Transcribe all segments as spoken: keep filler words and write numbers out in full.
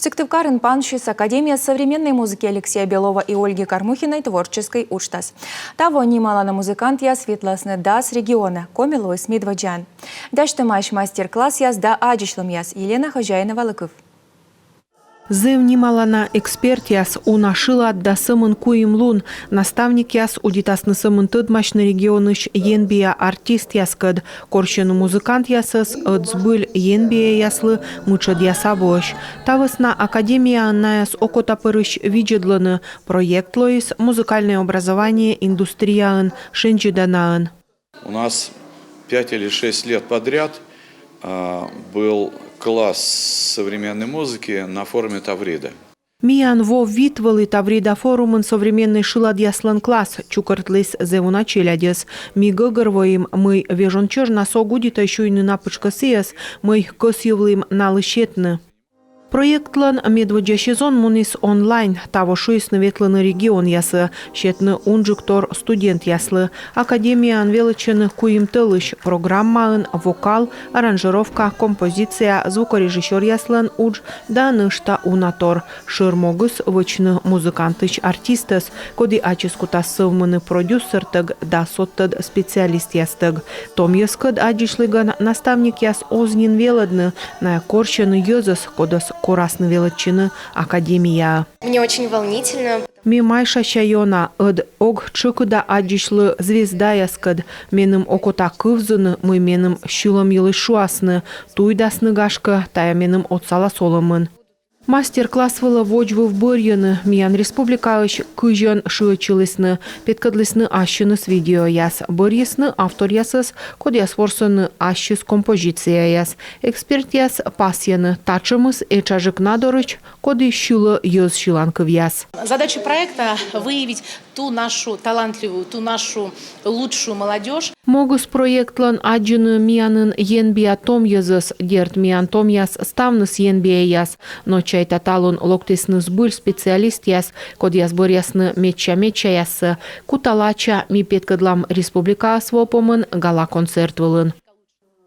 Сыктывкарын пансис Академия современной музыки Алексея Белова и Ольги Кормухиной творческой уджтас. Таво нималана музыкантъяс ветласны дас регионӧ, Коми лоис медводдзаӧн. Дасьтӧмаӧсь мастер-классъяс да аддзысьлӧмъяс. Елена Хозяиновалы кыв. Зэв нималана экспертъяс, уна шылад да сӧмын куим лун. Наставникъяс удитасны сӧмын тӧдмасьны регионысь енбиа артистъяскӧд, корсьӧны музыкантъясӧс ӧд збыль енбиаяслы мытшӧдъяс абуӧсь. Та вӧсна академияын найӧс окотапырысь видзӧдлӧны. Проект лоис музыкальное образование индустрияын шензьӧданаӧн. У нас пять или шесть лет подряд а, был класс современной музыки на форуме Таврида. Миян во вит вӧлі Таврида форумын современнӧй шыладъяслӧн класс. Чукӧртліс зэв уна челядьӧс. Ми гӧгӧрвоим, мый вежон чӧжнас ог удитӧй сюйны на пытшкӧ сійӧс, мый кӧсйывлім налы сетны. Проектлӧн медводдза сезон муніс онлайн. Таво шуисны ветлыны регионъясӧ, сетны унджыктор студентъяслы. Академияын велӧдчӧны куим тӧлысь. Программаын вокал, аранжировка, композиция, звукорежиссёръяслӧн удж да нӧшта уна тор. Шӧр могыс — вӧчны музыкантысь артистӧс, коді ачыс кутас сӧвмыны продюсертӧг да содтӧд специалистъястӧг. Том йӧзкӧд аддзысьлігӧн наставникъяс оз нин велӧдны, найӧ корсьӧны йӧзӧс, кодӧс корасны велӧдчыны академияӧ. Мне очень волнительно. Ме майшася ёна, ӧд ог тшӧкыда аддзысьлы звездаяскӧд. Меным окота кывзыны, мый меным сьылӧм йылысь шуасны, туйдасны, гашкӧ, тайӧ меным отсалас олӧмын. Мастер-класс вылӧ водзвыв бӧрйӧны. Миян республикаысь кызьӧн шыӧдчылісны, петкӧдлісны ассьыныс видеояс, бӧрйисны авторъясӧс, кодъяс ворсӧны ассьыс композицияяс. Экспертъяс пасйӧны, татшӧмыс этшаджык на дорысь, коді сьылӧ йӧз сьыланкывъяс. Задача проекта — выявить ту нашу талантливую, ту нашу лучшую молодёжь. Могыс проектлӧн — аддзыны миянын енбиа том йӧзӧс. Дерт, миян томъяс ставныс енбиаяс, но чайта, талун локтісны збыль специалистъяс, кодъяс бӧръясны медся-медсяяссӧ. Кута лача, ми петкӧдлам республикаӧс во помын гала-концерт вылын.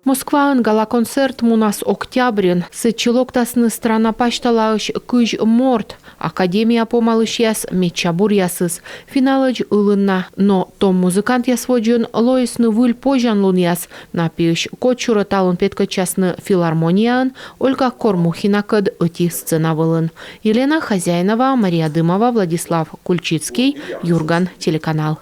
Москваын гала-концерт мунас октябрын. Сэтчӧ локтасны страна пасьталаысь кызь морт, академия помалысьяс, медся буръясыс. Финалӧдз ылын на, но том музыкантъяс водзын лоисны выль позянлунъяс. На пиысь кодсюрӧ талун петкӧдчасны филармонияын Ольга Кормухинакӧд ӧти сцена вылын. Елена Хозяинова, Мария Дымова, Владислав Кульчицкий, «Юрган» телеканал.